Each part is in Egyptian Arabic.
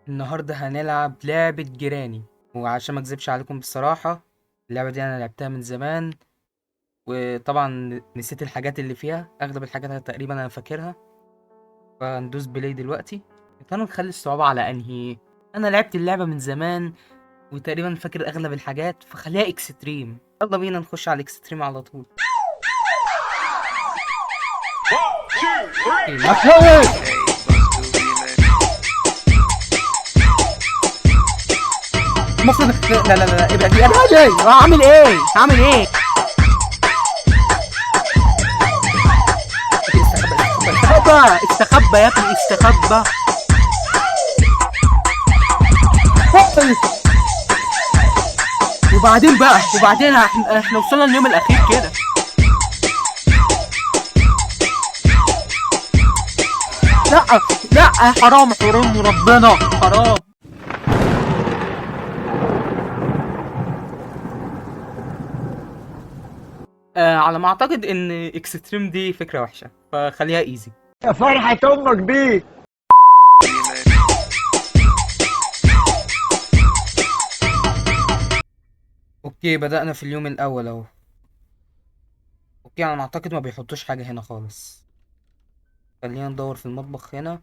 النهارده هنلعب لعبة Granny، وعشان ما اكذبش عليكم بصراحة اللعبة دي انا لعبتها من زمان، وطبعا نسيت الحاجات اللي فيها، اغلب الحاجات تقريبا انا فاكرها. فندوس play دلوقتي. يا ترى نخلي الصعوبة على انهي؟ انا لعبت اللعبة من زمان وتقريبا فاكر اغلب الحاجات، فخليها extreme. يلا بينا نخش على ال extreme على طول. المفروض لا لا لا لا ابعد ابعد. هعمل ايه؟ هعمل ايه؟ استخبى استخبى يا ابني استخبى. وبعدين بقى، وبعدين احنا وصلنا لليوم الاخير كده. لا لا حرام حرام وربنا حرام. على ما اعتقد ان extreme دي فكرة وحشة، فخليها easy. يا فرحه امك بيك. okay بدأنا في اليوم الاول اهو. okay انا اعتقد ما بيحطوش حاجة هنا خالص. خلينا ندور في المطبخ هنا.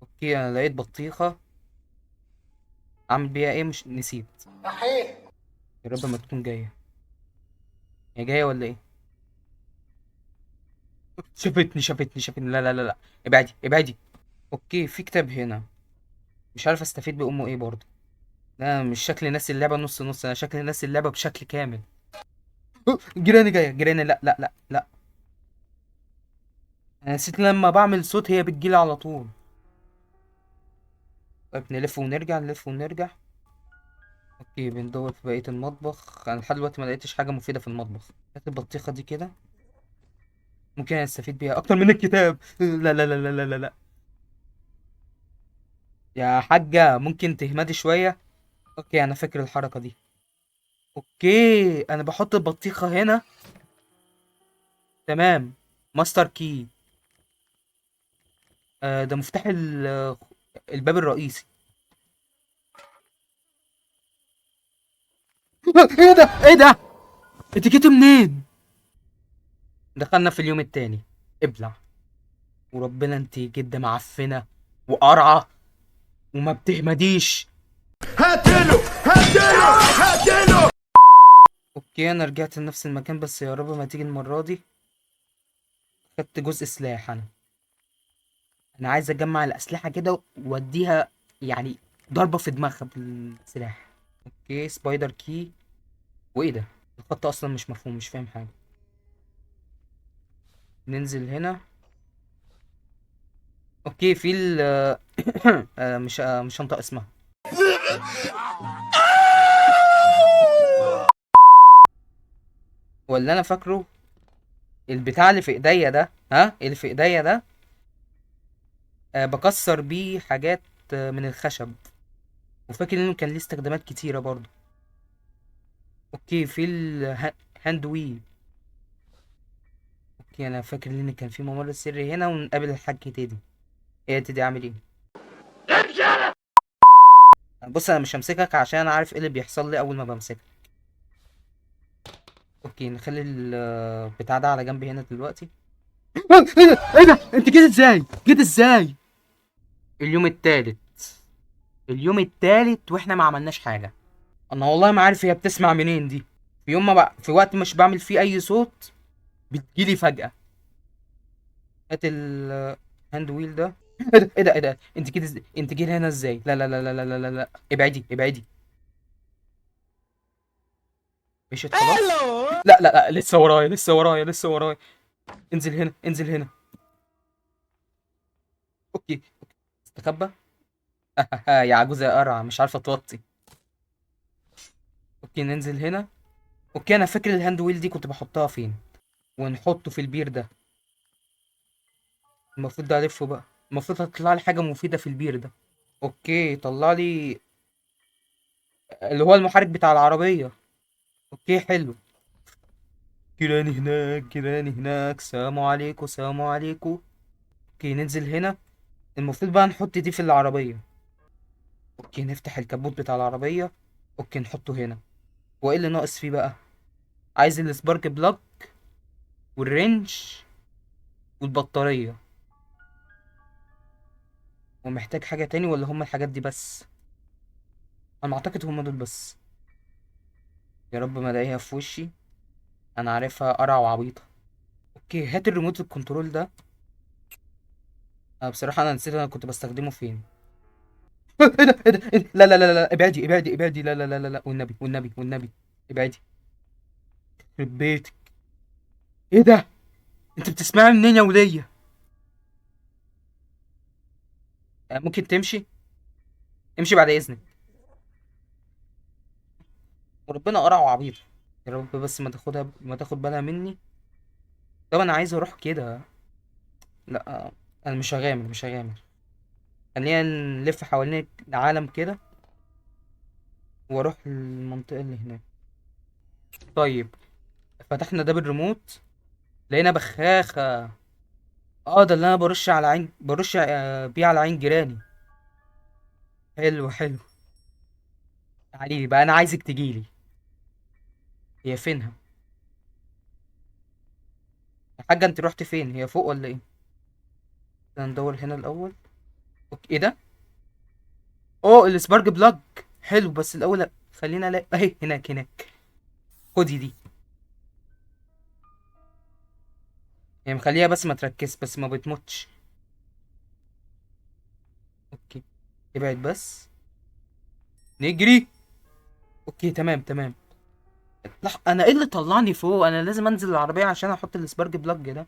okay انا لقيت بطيخه، اعمل بيها ايه؟ مش نسيت. يا رب ما تكون جاية. هي جاية ولا ايه؟ شافتني شافتني شافتني. لا لا لا لا ابعدي ابعدي. okay في كتاب هنا، مش عارف استفيد بامه ايه برضه. لا مش شكل ناس اللعبة نص نص، انا شكل ناس اللعبة بشكل كامل. Granny جاية Granny. لا لا لا لا، انا نسيت لما بعمل صوت هي بتجيلي على طول. طيب نلف ونرجع نلف ونرجع. okay بندور في بقية المطبخ. انا لحد دلوقتي ما لقيتش حاجة مفيدة في المطبخ. هات البطيخه دي كده، ممكن استفيد بيها اكتر من الكتاب. لا لا لا لا لا لا لا يا حاجة، ممكن تهمدي شوية. okay انا فاكر الحركة دي. okay انا بحط البطيخه هنا. تمام. master key. ده مفتاح الباب الرئيسي. ايه ده؟ ايه ده؟ انت جيت منين؟ دخلنا في اليوم التاني. ابلع وربنا انت جدا معفنه وقرعه وما بتهمديش. هاتله هاتله هاتله. okay انا رجعت لنفس المكان، بس يا رب ما تيجي المرة دي. خدت جزء سلاح. انا عايز اجمع الاسلحة كده واديها يعني ضربه في دماغها بالسلاح. okay spider key. وايه ده؟ الخط اصلا مش مفهوم، مش فاهم حاجة. ننزل هنا. okay في ال مش هنطق اسمها. ولا انا فاكره البتاع اللي في ايديا ده، ها اللي في ايديا ده، بكسر بيه حاجات من الخشب، وفاكر انه كان ليه استخدامات كتيرة برضو. okay في ال hand wheel. okay انا فاكر ان كان في ممر سري هنا، ونقابل الحاج تيدي. ايه يا تيدي عامل ايه؟ بص انا مش همسكك عشان انا عارف ايه اللي بيحصل لي اول ما بمسكك. okay نخلي البتاع ده على جنب هنا دلوقتي. ايه ده؟ ايه ده؟ انت جيت ازاي؟ جيت ازاي؟ اليوم التالت. اليوم التالت واحنا ما عملناش حاجة. انا والله ما عارف هي بتسمع منين دي. في يوم ما في وقت مش بعمل فيه اي صوت بتجيلي فجأة. هات ال hand wheel ده. ايه ده؟ ايه ده؟ ايه ده؟ انت جيت ازاي؟ انت جيت هنا ازاي؟ لا لا لا لا لا لا لا ابعدي ابعدي. مشيت خلاص؟ لا لا لا لسه ورايا لسه ورايا لسه ورايا. انزل هنا انزل هنا. okay استخبى. يا عجوزة يا قرعة مش عارفة توطي. okay ننزل هنا. okay انا فاكر ال hand wheel دي كنت بحطها فين، ونحطه في البير ده. المفروض ده الفه بقى، المفروض هتطلع لي حاجة مفيدة في البير ده. okay طلع لي اللي هو المحرك بتاع العربية. okay حلو. Granny هناك Granny هناك. سلام عليكم سلام عليكم. okay ننزل هنا. المفروض بقى نحط دي في العربية. okay نفتح الكبوت بتاع العربية. okay نحطه هنا. وايه اللي ناقص فيه بقى؟ عايز ال spark plug وال wrench والبطارية. ومحتاج حاجة تاني ولا هما الحاجات دي بس؟ انا اعتقد هما دول بس. يا رب ما الاقيها في وشي، انا عارفها قرع وعبيطة. okay هات ال remote ال control ده. انا بصراحة انا نسيت انا كنت بستخدمه فين. ايه ده؟ ايه ده؟ إيه ده؟ لا لا لا لا، ابعدي ابعدي ابعدي، لا لا لا لا لا، والنبي والنبي والنبي ابعدي. يخرب بيتك، ايه ده؟ انت بتسمعي منين يا ولية؟ ممكن تمشي؟ امشي بعد اذنك. وربنا قرع وعبيط. يا رب بس ما تاخد بالها مني. طب انا عايز اروح كده. لا انا مش هغامر، مش هغامر. خلينا نلف حوالين العالم كده واروح للمنطقة اللي هناك. طيب فتحنا ده بالريموت، لقينا بخاخة. ده اللي انا برش على عين، برش بيه على عين جيراني. حلو حلو. تعالي لي بقى، انا عايزك تجيلي. هي فينها يا حاجة؟ انت رحت فين؟ هي فوق ولا ايه؟ ندور هنا الاول. okay ايه ده؟ ال spark plug. حلو، بس الاول خلينا الاقي. اهي هناك هناك. خدي دي. هي مخليها بس ما تركز، بس ما بتموتش. okay ابعد بس، نجري. okay تمام تمام. لح، انا ايه اللي طلعني فوق؟ انا لازم انزل العربية عشان احط ال spark plug ده.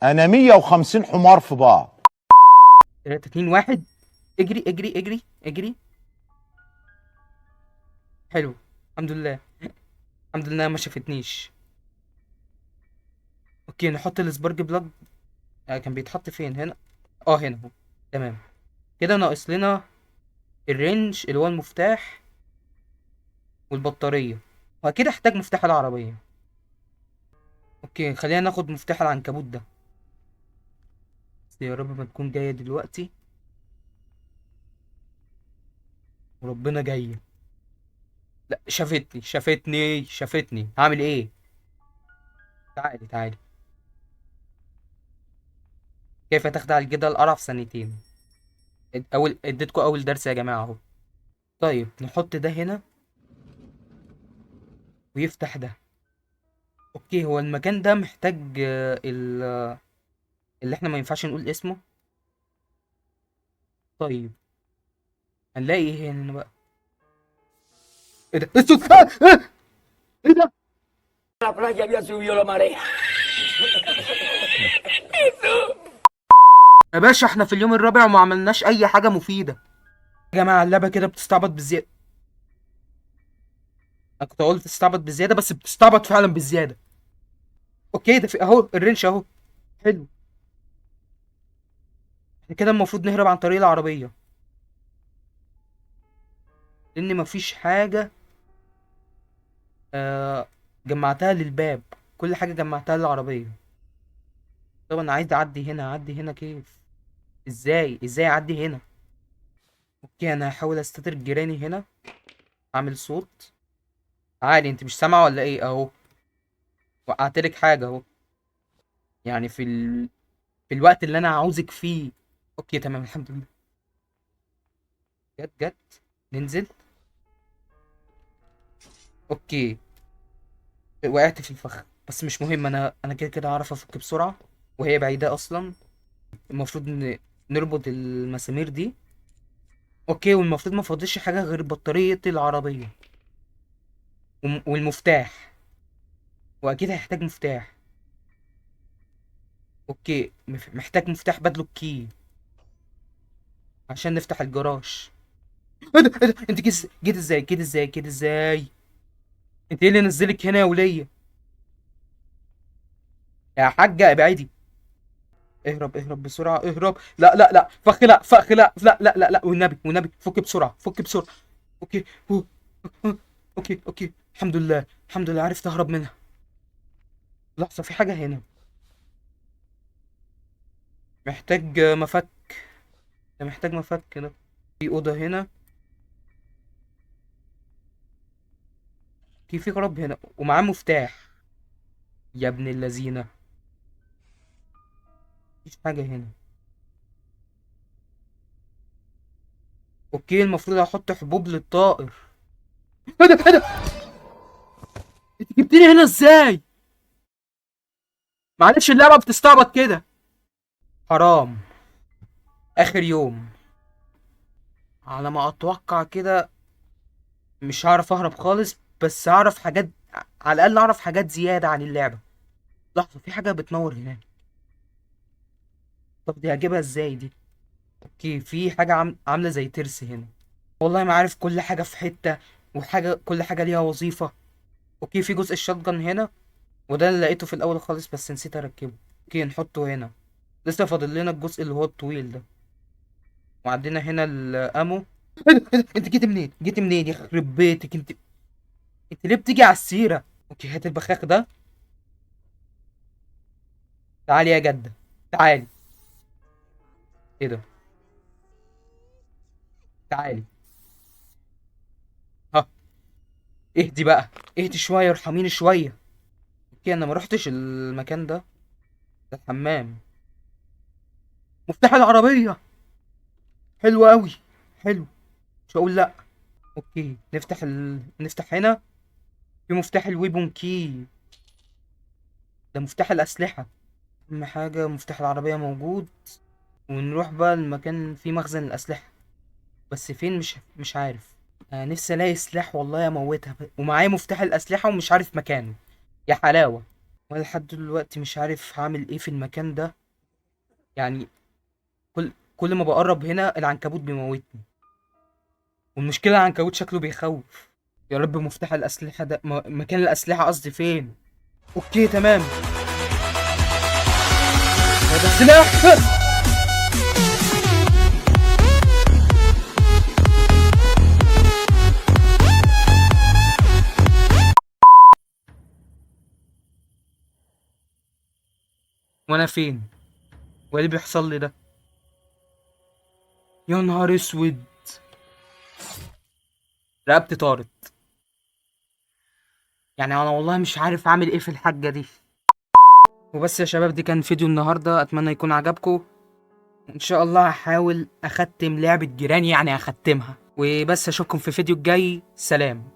انا 150 حمار في بعض. 3 2 1، اجري اجري اجري اجري. حلو الحمد لله، الحمد لله ما شافتنيش. okay نحط ال spark plug. كان بيتحط فين؟ هنا. هنا اهو. تمام كده. ناقص لنا ال wrench اللي هو المفتاح والبطارية، وأكيد احتاج مفتاح العربية. okay خلينا ناخد مفتاح العنكبوت ده. بس يا رب ما تكون جاية دلوقتي. وربنا جاية. لا شافتني شافتني شافتني. هعمل ايه؟ تعالي تعالي. كيف تخدع الجدل القرع في ثانيتين؟ اديتكم اول درس يا جماعة اهو. طيب نحط ده هنا ويفتح ده. okay هو المكان ده محتاج اللي احنا ما ينفعش نقول اسمه. طيب هنلاقي ايه هنا بقى؟ ايه ده؟ الصوت! ايه ده؟ La playa había subido la marea. يا باشا احنا في اليوم الرابع وما عملناش اي حاجة مفيدة. يا جماعة اللعبة كده بتستعبط بالزيادة. انا كنت قلت تستعبط بالزيادة، بس بتستعبط فعلا بالزيادة. okay ده في اهو ال wrench اهو. حلو، احنا كده المفروض نهرب عن طريق العربية، لان مفيش حاجة جمعتها للباب، كل حاجة جمعتها للعربية. طب انا عايز اعدي هنا، اعدي هنا كيف؟ ازاي؟ ازاي اعدي هنا؟ okay انا هحاول استتر جيراني هنا، اعمل صوت. عالي، انت مش سامعه ولا ايه؟ اهو وقعتلك حاجه اهو، يعني في الوقت اللي انا عاوزك فيه. okay تمام الحمد لله. جت جت ننزل. okay وقعت في الفخ، بس مش مهم، انا كده كده هعرف افك بسرعه، وهي بعيده اصلا. المفروض نربط المسامير دي. okay والمفروض ما فاضلش حاجه غير بطاريه العربيه والمفتاح، واكيد هيحتاج مفتاح. okay محتاج مفتاح بدله ال key عشان نفتح الجراج. ايه ده؟ ايه ده؟ انت جيت ازاي؟ جيت ازاي؟ جيت ازاي؟ انت ايه اللي نزلك هنا يا وليه؟ يا حاجه ابعدي. اهرب اهرب بسرعه، اهرب. لا لا لا، فخ لا، فخ لا، لا لا لا لا، والنبي والنبي فك بسرعه، فك بسرعه. okay هو. okay okay الحمد لله الحمد لله عرفت اهرب منها. لحظه في حاجه هنا، محتاج مفك. ده محتاج مفك ده. في أوضة هنا، في غراب هنا ومعاه مفتاح. يا ابن اللذينة، مفيش حاجة هنا. okay المفروض احط حبوب للطائر. ايه ده؟ ايه ده؟ انت جبتني هنا ازاي؟ معلش اللعبة بتستعبط كده. حرام. اخر يوم على ما اتوقع كده مش هعرف اهرب خالص، بس هعرف حاجات، على الاقل اعرف حاجات زيادة عن اللعبة. لحظة، في حاجة بتنور هناك. طب دي هجيبها ازاي دي؟ okay في حاجة عاملة زي ترس هنا. والله ما عارف، كل حاجة في حتة، وحاجة كل حاجة ليها وظيفة. okay في جزء ال shotgun هنا، وده اللي لقيته في الاول خالص بس نسيت اركبه. okay نحطه هنا. لسه فاضل لنا الجزء اللي هو الطويل ده. وعندنا هنا ال ammo. انت جيت منين؟ جيت منين؟ يخرب بيتك انت، انت ليه بتيجي على السيرة؟ okay هات البخاخ ده. تعالي يا جدة، تعالي. ايه ده؟ تعالي. ها اهدي بقى، اهدي شوية، ارحميني شوية. okay انا ما روحتش المكان ده، ده الحمام. مفتاح العربية، حلو قوي، حلو، مش هقول لا. okay نفتح نفتح هنا. في مفتاح ال weapon key، ده مفتاح الأسلحة. أهم حاجة مفتاح العربية موجود. ونروح بقى المكان فيه مخزن الأسلحة، بس فين مش عارف. أنا نفسي ألاقي سلاح والله أموتها، ومعايا مفتاح الأسلحة ومش عارف مكانه. يا حلاوة. وأنا لحد دلوقتي مش عارف هعمل إيه في المكان ده. يعني كل ما بقرب هنا العنكبوت بيموتني، والمشكلة العنكبوت شكله بيخوف. يا رب مفتاح الأسلحة ده، مكان الأسلحة قصدي فين؟ okay تمام، هذا السلاح. وانا فين؟ وايه اللي بيحصل لي ده؟ يا نهار اسود، رقبتي طارت. يعني انا والله مش عارف اعمل ايه في الحاجة دي. وبس يا شباب، دي كان فيديو النهاردة، اتمنى يكون عجبكم. ان شاء الله هحاول اختم لعبة جيران، يعني اختمها. وبس اشوفكم في فيديو الجاي. سلام.